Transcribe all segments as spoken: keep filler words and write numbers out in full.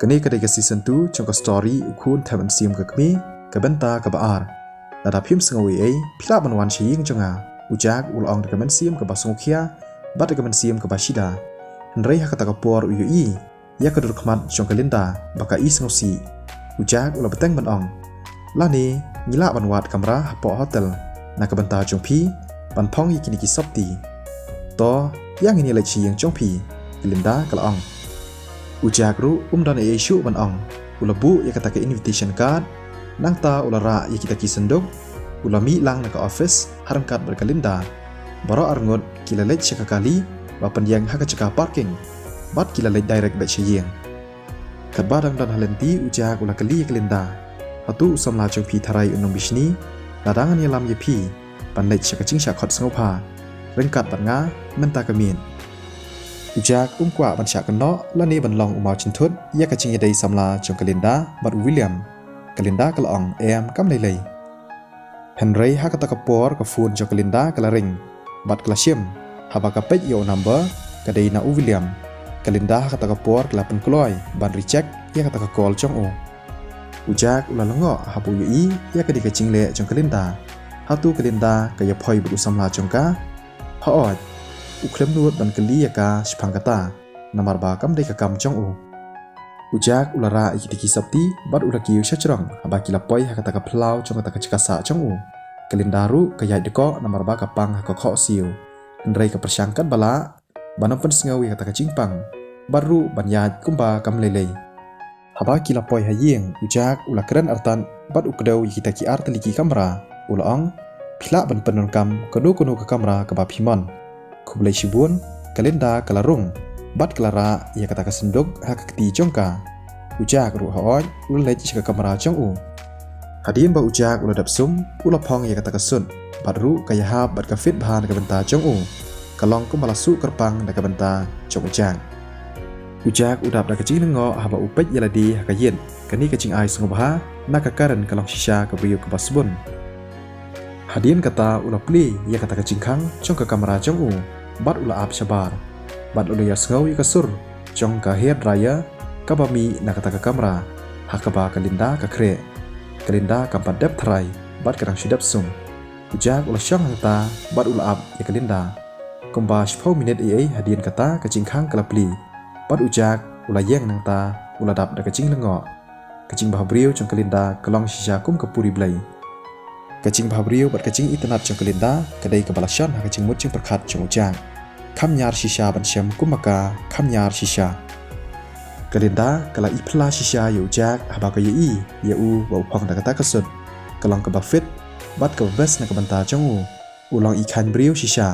Kane ka dei ka season two jong ka story U Khun Them Mynsiem ka Kmie, ka bynta kaba ar. Lada phim sngew ei ei, phi lah ban wan sha ïing jong nga, u Jack u la ong da ka mynsiem kaba sngewkhia bad da ka mynsiem kaba shida. Hynrei ha kata ka por u ïohi ïa ka dur khmat jong ka Linda ba ka i sngewsih. U Jack u la bteng ban ong, lane ngi lah ban wad kamra hapoh hotel na ka bynta jong phi ban phong ïa kine ki sopti. To, ïa ngin ïa leit sha ïing jong phi, ka Linda ka la ong. U Jack ruh um don ei ei shuh ban ong. U la buh ïa kata ka invitation card, nangta u la rah ïa kita ki synduk, u la mih lang na ka office ha ryngkat bad ka Linda. Baroh arngut ki la leit sha ka kali ba pynïeng ha ka jaka parking bad ki la leit direct beit sha ïing. Katba dang don ha lynti, u Jack u la kylli ïa ka Linda, hato u samla jong phi tharai un ym bishni lada ngan ïalam ïa phi ban leit sha ka jingshah khot sngewbha ryngkat bad nga mynta ka miet? U Jack um kwah ban shah kynnoh lane ban long u maw jynthut ïa ka jingïadei samla jong ka Linda bad u William. Ka Linda ka la ong, em, kam lei lei. Hynrei ha kata ka por ka phone jong ka Linda ka la ring bad ka la shim. Haba ka peit ïa u number, ka dei na u William. Ka Linda ha kata ka por ka la pynkloi ban reject ïa kata ka call jong u. U Jack u la lyngngoh haba u ïohi ïa kane ka jingleh jong ka Linda. Hato ka Linda ka ïa phoi bad u samla jong ka? Hooid, u khlem nud ban kylli ïa ka shaphang kata, namar ba kam dei ka kam jong u. U Jack u la rah ïa kita ki sopti bad u la kiew sha jrong haba ki la poi ha kata ka phyllaw jong kata ka jaka sah jong u. Ka Linda ruh ka ïaid dkoh namar ba ka pang ha ka khohsiew. Hynrei ka pyrshang katba lah ban ym pynsngew ïa kata ka jingpang bad ruh ban ïaid kumba kam lei lei. Haba ki la poi ha ïing, u Jack u la kren artat bad u kdew ïa kita ki artylli ki kamra. U la ong, phi lah ban pyndonkam kano kano ka kamra kaba phi mon. Khublei shibun. Ka Linda ka la rung bad ka la rah ïa kata ka synduk ha ka kti jong ka. U Jack ruh hooid u la leit sha ka kamra jong u. Hadien ba u Jack u la dep sum, u la phong ïa kata ka suit bad ruh ka ïahap bad ka fit bha na ka bynta jong u. Ka long kumba la suh kyrpang na ka bynta jong u Jack. U Jack u dap da ka jinglyngngoh haba u peit ïa lade ha ka ïit. Kane ka jingai sngewbha na ka Karen ka long shisha ka briew kaba sbun. Hadien kata u la plie ïa kata ka jingkhang jong ka kamra jong u bad u la ap shabar bad u la ïohsngew ïa ka sur jong ka hair dryer kaba mih na kata ka kamra ha kaba ka Linda ka khreh. Ka Linda kam pat dep tharai bad ka dang shu dep sum. U Jack u la shong hangta bad u la ap ïa ka Linda. Kumba shiphew minit ei ei hadien kata ka jingkhang ka la plie bad u Jack u la ïeng nangta u la dap da ka jinglyngngoh. Ka jingbhabriew jong ka Linda ka long shisha kum ka puri blei. Ka jingbhabriew bad ka jingitynnad jong ka Linda ka dei kaba la shon ha ka jingmut jingpyrkhat jong u Jack. Kham ñiar shisha ban shem kum ma ka, kham ñiar shisha. Ka Linda ka la iphylla shisha ïa u Jack haba ka ïohi ïa u ba u phong da kata ka suit. Ka long kaba fit bad kaba best na ka bynta jong u. U long i khain briew shisha.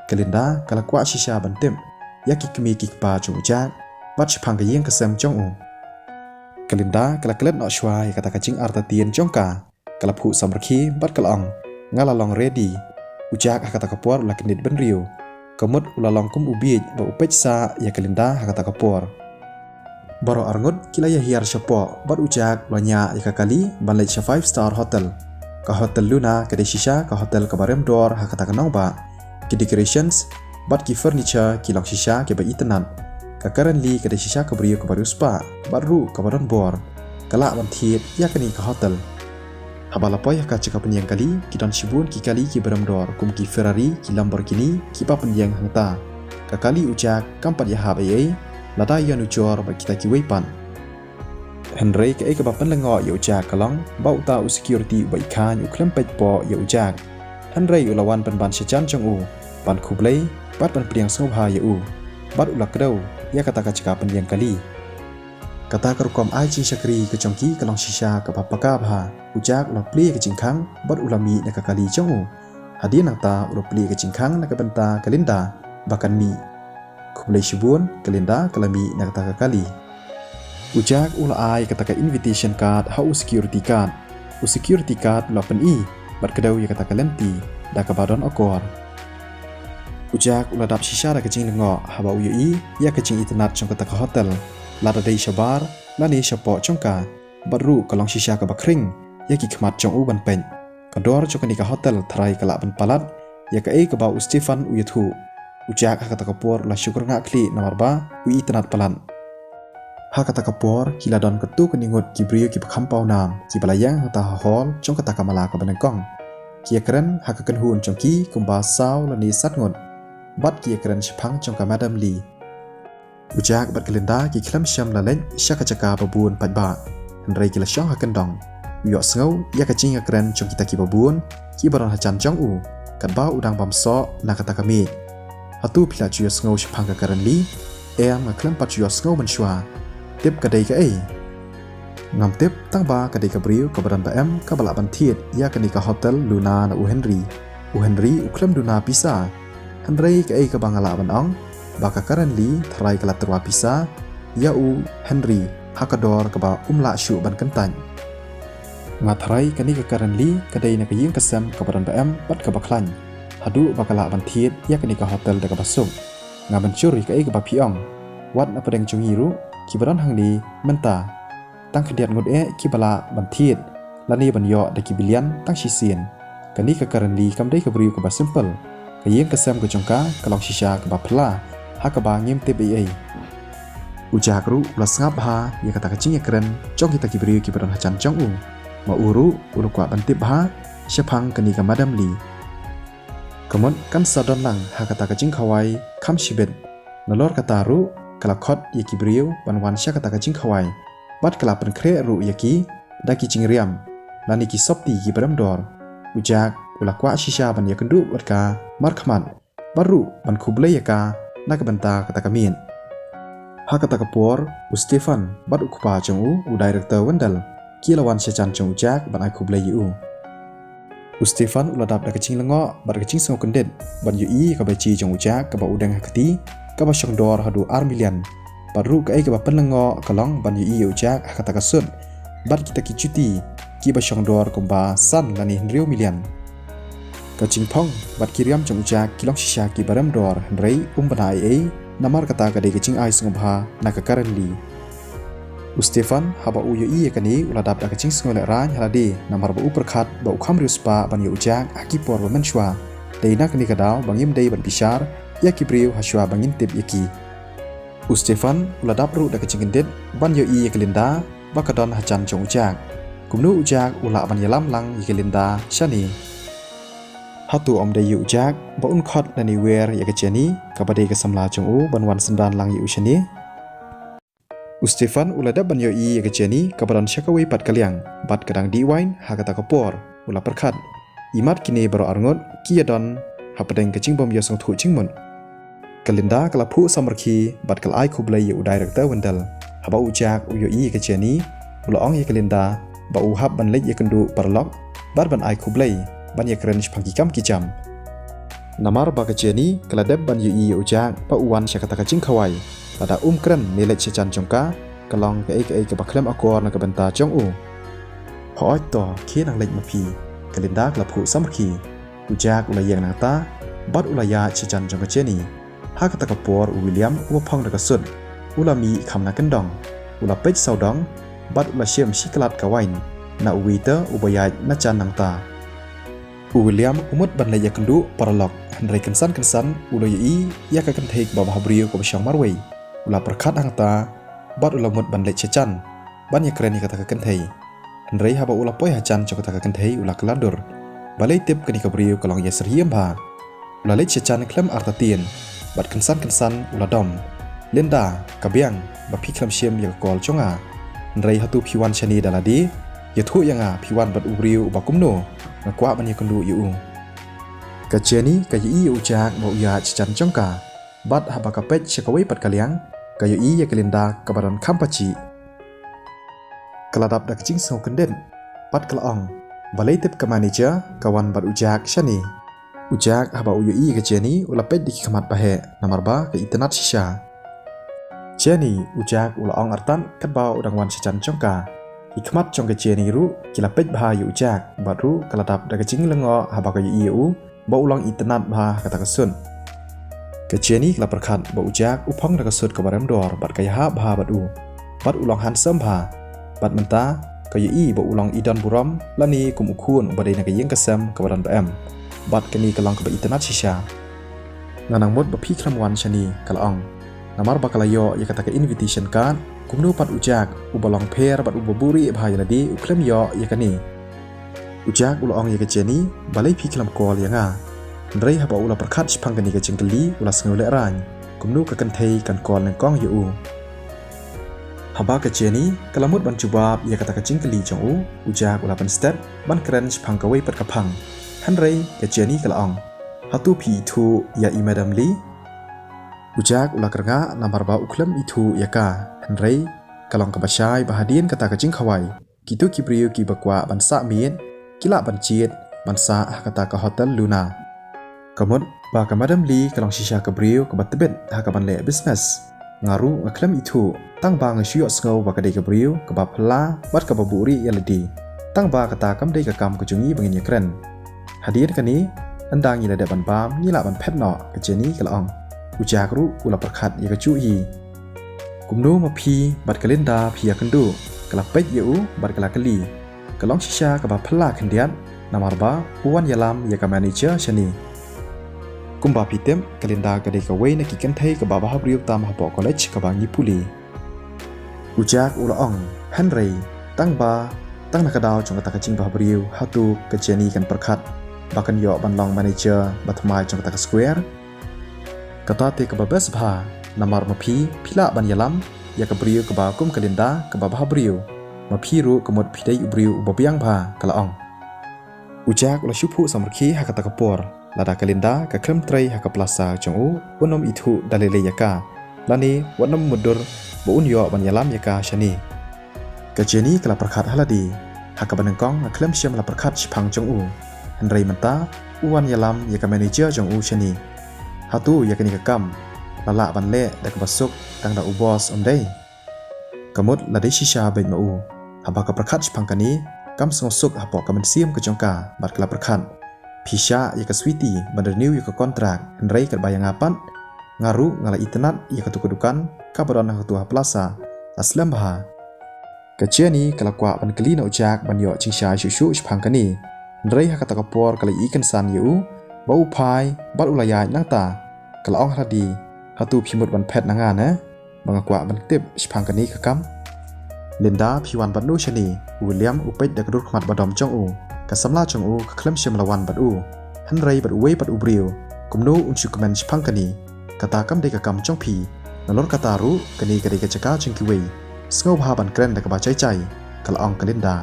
Ka Linda ka la kwah shisha ban tip ïa ki kmie ki kpa jong u Jack bad shaphang ka ïing ka sem jong u. Ka Linda ka la klet noh shuwa ïa kata ka jingartatien jong ka. Ka la phuh samrkhie bad ka la ong, nga la long ready. U Jack ha kata ka por u la kyndit bynriew. Ka mut u la long kum u bieit ba u peit sah ïa ka Linda ha kata ka por. Baroh arngut ki la ïahiar shapoh bad u Jack u la ñiah ïa ka kali ban leit sha five star hotel. Ka Hotel Luna ka dei shisha ka hotel kaba rem dor ha kata ka nongbah. Ki decorations bad ki furniture ki long shisha kiba itynnad. Ka Karen Lee ka dei shisha ka briew kaba riewspah bad ruh kaba don bor. Ka lah ban thied ïa kane ka hotel. Haba la poi ha ka jaka pynïeng kali, ki don shibun ki kali kiba rem dor kum ki Ferrari, ki Lamborghini kiba pynïeng hangta. Ka kali u Jack kam pat ïahap ei ei lada ïa nujor bad kita kiwei pat. Hynrei kaei kaba pynlyngngoh ïa u Jack ka long ba uta u security uba i khain u khlem peit poh ïa u Jack. Hynrei u la wan pynban sha jan jong u ban khublei bad ban pdiang sngewbha ïa u bad u la kdew ïa kata ka jaka pynïeng kali. Kata ka rukom ai jingshakri ka jong ki ka long shisha kaba paka bha. U Jack u la plie ka jingkhang bad u la mih na ka kali jong u. Hadien nangta u la plie ka jingkhang na ka bynta ka Linda ba kan mih. Khublei shibun, ka Linda ka la mih na kata ka kali. U Jack u la ai kata ka invitation card ha u security guard. U security guard u la pyni bad kdew ïa kata ka lynti da kaba don akor. U Jack u la dap shisha da ka jinglyngngoh haba u ïohi ïa ka jingitynnad jong kata ka hotel. Lada dei shabar lane shapoh jong ka, bad ruh ka long shisha kaba khring ïa ki khmat jong u ban peit. Ka dor jong kane ka hotel tharai ka lah ban palat ïa kaei kaba u Stefan u ïathuh. U Jack ha kata ka por u la shu kyrngah khlieh namar ba u itynnad palat. Ha kata ka por ki la don katto katne ngut ki briew kiba kham pawnam kiba la ïeng hangta ha hall jong kata ka mala kaba nyngkong. Ki ïakren ha ka kynhun jong ki kumba saw lane sat ngut. Bad ki ïakren shaphang jong ka Madam Lee. U Jack bad ka Linda ki khlem shym la leit sha ka jaka ba bun paidbah. Hynrei ki la shong ha kyndong, u ïohsngew ïa ka jingïakren jong kita kiba bun kiba don hajan jong u, katba u dang bamsoh na kata ka miej. Hato phi la ju ïohsngew shaphang ka Karen Lee? Em, nga khlem pat ju ïohsngew mynshuwa. Tip ka dei kaei? Ngam tip, tangba ka dei ka briew kaba don ba em kaba lah ban thied ïa kane ka hotel luna na u Henry. U Henry u khlem duna pisa. Hynrei kaei kaba nga lah ban ong, ba ka Karen Lee tharai ka la tyrwa pisa ïa u Henry ha ka dor kaba um lah shuh ban kyntait. Nga tharai kane ka Karen Lee ka dei na ka ïing ka sem kaba don ba em bad kaba khlaiñ, haduh ba ka lah ban thied ïa kane ka hotel da kaba suk. Nga mynshur ïa kaei kaba phi ong. Wat na pdeng jong ngi ruh, kiba don hangne mynta, tang khyndiat ngut eh kiba lah ban thied lane ban ïoh da ki billion tang shisien. Kane ka Karen Lee kam dei ka briew kaba simple. Ka ïing ka sem ka jong ka ka long shisha kaba phylla, ha kaba ngim tip ei ei. U Jack ruh u la sngap bha ïa kata ka jingïakren jong kita ki briew kiba don hajan jong u. Ma u ruh u la kwah ban tip bha shaphang kane ka Madam Lee. Ka mut kan sa don lang ha kata ka jingkhawai kham shibit. Nalor kata ruh ka la khot ïa ki briew ban wan sha kata ka jingkhawai. Bad ka la pynkhreh ruh ïa ki da ki jingriam lane ki sopti kiba rem dor. U Jack u la kwah shisha ban ïakynduh bad ka markhmat, bad ruh ban khublei ïa ka na ka bynta kata ka miet. Ha kata ka por u Stefan bad u kpa jong u, u Director Wendell, ki la wan sha jan jong u Jack ban ai khublei ïa u. U Stefan u la dap da ka jinglyngngoh bad ka jingsngewkyndit ban ïohi ïa ka baichi jong u Jack kaba u deng ha kti, kaba shong dor haduh ar million. Bad ruh kaei kaba pynlyngngoh ka long ban ïohi ïa u Jack ha kata ka suit bad kita ki juti kiba shong dor kumba san lane hynriew million. Ka jingphong bad ki riam jong u Jack ki long shisha kiba rem dor, hynrei um bna ei ei, namar kata ka dei ka jingai sngewbha na ka Karen Lee. U Stefan haba u ïohi ïa kane u la dap da ka jingsngew lehraiñ ha lade, namar ba u pyrkhat ba u kham riewspah ban ïa u Jack ha ki por ba mynshuwa. Dei na kane ka daw ba ngim dei ban bishar ïa ki briew ha shuwa ba ngin tip ïa ki. U Stefan u la dap ruh da ka jingkyndit ban ïohi ïa ka Linda ba ka don hajan jong u Jack. Kumno u Jack u lah ban ïalam lang ïa ka Linda shane? Hato ym dei ïa u Jack ba un khot lane wer ïa ka Jenny, kaba dei ka samla jong u, ban wan synran lang ïa u shane? U Stefan u la dep ban ïohi ïa ka Jenny kaba don sha kawei pat ka liang bad ka dang dih wain ha kata ka por. U la pyrkhat, imat kine baroh arngut ki ïa don hapdeng ka jingbym ïohsngewthuh jingmut. Ka Linda ka la phuh samrkhie bad ka la ai khublei ïa u Director Wendell. Haba u Jack u ïohi ïa ka Jenny, u la ong ïa ka Linda ba u hap ban leit ïakynduh paralok bad ban ai khublei, ban ïakren shaphang ki kam ki jam. Namar ba ka Jenny ka la dep ban ïohi ïa u Jack ba u wan sha kata ka jingkhawai, lada um kren ne leit sha jan jong ka, ka long kaei kaei kaba khlem akor na ka bynta jong u. Hooid to, khie nang leit ma phi, ka Linda ka la phuh samrkhie. U Jack u la ïeng nangta bad u la ïaid sha jan jong ka Jenny. Ha kata ka por u William uba phong da ka suit u la mih kham na kyndong. U la peit sawdong bad u la shim shi klat ka wain na u waiter uba ïaid na jan nangta. U William u mut ban leit ïakynduh paralok, hynrei kynsan kynsan u la ïohi ïa ka kynthei kaba bhabriew kaba shong marwei. U la pyrkhat hangta bad u la mut ban leit sha jan ban ïakren ïa kata ka kynthei. Hynrei haba u la poi hajan jong kata ka kynthei u la kylla dur. Balei tip kane ka briew ka long ïasyriem bha. U la leit sha jan khlem artatien bad kynsan kynsan u la dom. Linda, ka biang ba phi khlem shim ïa ka call jong nga. Hynrei hato phi wan shane da lade? Ïathuh ïa nga phi wan bad u briew uba kumno, nga kwah ban ïakynduh ïa u. Ka Jenny ka ïohi ïa u Jack ba u ïaid sha jan jong ka. Bad haba ka peit sha kawei pat ka liang, ka ïohi ïa ka Linda kaba don kham pajih. Ka la dap da ka jingsngewkyndit bad ka la ong, balei tip ka manager ka wan bad u Jack shane? U Jack haba u ïohi ïa ka Jenny u la peit da ki khmat ba heh, namar ba ka itynnad shisha. Jenny, u Jack u la ong artat katba u dang wan sha jan jong ka. Ki khmat jong ka Jenny ruh ki la peit bha ïa u Jack, bad ruh ka la dap da ka jinglyngngoh haba ka ïohi ïa u ba u long itynnad bha ha kata ka suit. Ka Jenny ka la pyrkhat ba u Jack u phong da ka suit kaba rem dor bad ka ïahap bha bad u. Bad u long handsome bha. Bad mynta ka ïohi ba u long i don burom lane kum u khun uba dei na ka ïing ka sem kaba don ba em. Bad kane ka long kaba itynnad shisha. Nga nang mut ba phi khlem wan shane, ka la ong. Namar ba ka la ïoh ïa kata ka invitation card Kumno pat u Jack, uba long pher bad uba buhrieh bha ïa lade, u khlem ïoh ïa kane. U Jack u la ong ïa ka Jenny, balei phi khlem call ïa nga? Hynrei haba u la pyrkhat shaphang kane ka jingkylli, u la sngew lehraiñ. Kumno ka kynthei kan call nyngkong ïa u? Haba ka Jenny ka la mut ban jubab ïa kata ka jingkylli jong u, u Jack u la pynstep ban kren shaphang kawei pat ka phang. Hynrei ka Jenny ka la ong, hato phi ithuh ïa i Madam Lee? U Jack u la kyrngah namar ba u khlem ithuh ïa ka. Hynrei ka long kaba shai ba hadien kata ka jingkhawai, kito ki briew kiba kwah ban sah miet ki lah ban jied ban sah ha kata ka hotel Luna. Ka mut ba ka Madam Lee ka long shisha ka briew kaba tbit ha kaban leh business. Nga ruh nga khlem ithuh, tang ba nga shu ïohsngew ba ka dei ka briew kaba phylla bad kaba buhrieh ïa lade. Tang ba kata kam dei ka kam ka jong ngi ba ngin ïakren. Hadien kane, ynda ngi la dep ban bam, ngi lah ban phet noh, ka Jenny ka la ong. U Jack ruh u la pyrkhat ïa kajuh hi. Kumno ma phi bad ka Linda phi ïakynduh? Ka la peit ïa u bad ka la kylli. Ka long shisha kaba phylla khyndiat, namar ba u wan ïalam ïa ka manager shane. Kumba phi tip, ka Linda ka dei kawei na ki kynthei kaba bhabriew tam hapoh college kaba ngi pule. U Jack u la ong, hynrei tang ba, tang na ka daw jong kata ka jingbhabriew, hato ka Jenny kan pyrkhat ba kan ïoh ban long manager bathymmai jong kata ka square? Kata te kaba best bha, namar ma phi phi lah ban ïalam ïa ka briew kaba kum ka Linda kaba bhabriew. Ma phi ruh ka mut phi dei u briew uba biang bha, ka la ong. U Jack u la shu phuh samrkhie ha kata ka por. Lada ka Linda ka khlem trei ha ka plaza jong u, un ym ithuh da lei lei ïa ka. Lane wat nym mutdur ba un ïoh ban ïalam ïa ka shane. Ka Jenny ka la pyrkhat ha lade. Ha kaba nyngkong nga khlem shym la pyrkhat shaphang jong u. Hynrei mynta u wan ïalam ïa ka manager jong u shane. Hato ïa kane ka kam la lah ban leh da kaba suk tang da u boss, ym dei? Ka mut la dei shisha beit ma u. Haba ka pyrkhat shaphang kane, kam sngewsuk hapoh ka mynsiem ka jong ka bad ka la pyrkhat. Phi shah ïa ka Sweety ban renew ïa ka contract, hynrei katba ïa nga pat, nga ruh nga la itynnad ïa katu ka dukan kaba don ha katu ha plaza, la slem bha. Ka Jenny ka la kwah ban kylli na u Jack ban ïoh jingshai shuh shuh shaphang kane. Hynrei ha kata ka por ka la ïohi kynsan ïa u ba u phai bad u la ïaid nangta. Ka la ong ha lade, hato phi mut ban phet na nga ne? Ba nga kwah ban tip shaphang kane ka kam. Linda, phi wan bad no shane? U William u peit da ka dur khmat ba dom jong u. Ka samla jong u ka khlem shym la wan bad u. Hynrei bad uwei pat u briew, kumno un shu kmen shaphang kane? Kata kam dei ka kam jong phi. Nalor kata ruh, kane ka dei ka jaka jong kiwei. Sngewbha ban kren da kaba jai jai, ka la ong ka Linda.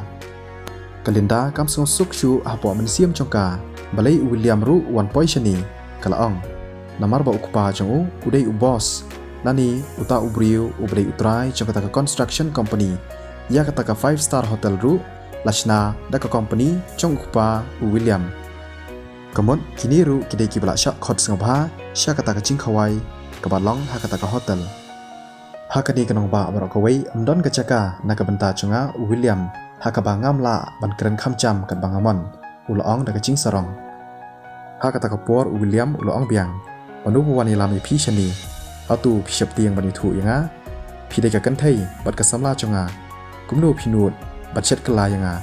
Ka Linda kam sngewsuk shuh hapoh mynsiem jong ka, balei u William ruh u wan poi shane, ka la ong. Namar ba u kpa jong u u dei u boss, lane uta u briew uba dei u trai jong kata ka construction company. Ïa kata ka five star hotel ruh la shna da ka company jong u kpa u William. Ka mut kine ruh ki dei kiba la shah khot sngewbha sha kata ka jingkhawai kaba long ha kata ka hotel. Ha kane ka nongbah baroh kawei, ym don ka jaka na ka bynta jong nga u William, ha kaba ngam lah ban kren kham jam katba nga mon, u la ong da ka jingsarong. Ha kata ka por u William u la ong biang, mano ba wan ïalam ïa phi shane? Hato phi sheptieng ban ïathuh ïa nga? Phi dei ka kynthei bad ka samla jong nga. Kumno phi nud bad shet kylla ïa nga?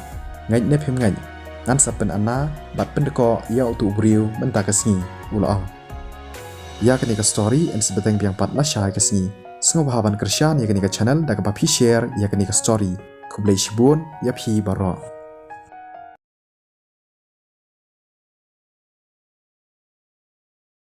Ngeit ne phim ngeit, ngan sa pynana bad pyndkoh ïa utu u briew mynta ka sngi, u la ong. Ïa kane ka story yn sa bteng biang pat lashai ka sngi. Sngewbha ban kyrshan ïa kane ka channel da kaba phi share ïa kane ka story. Khublei shibun ïa phi baroh.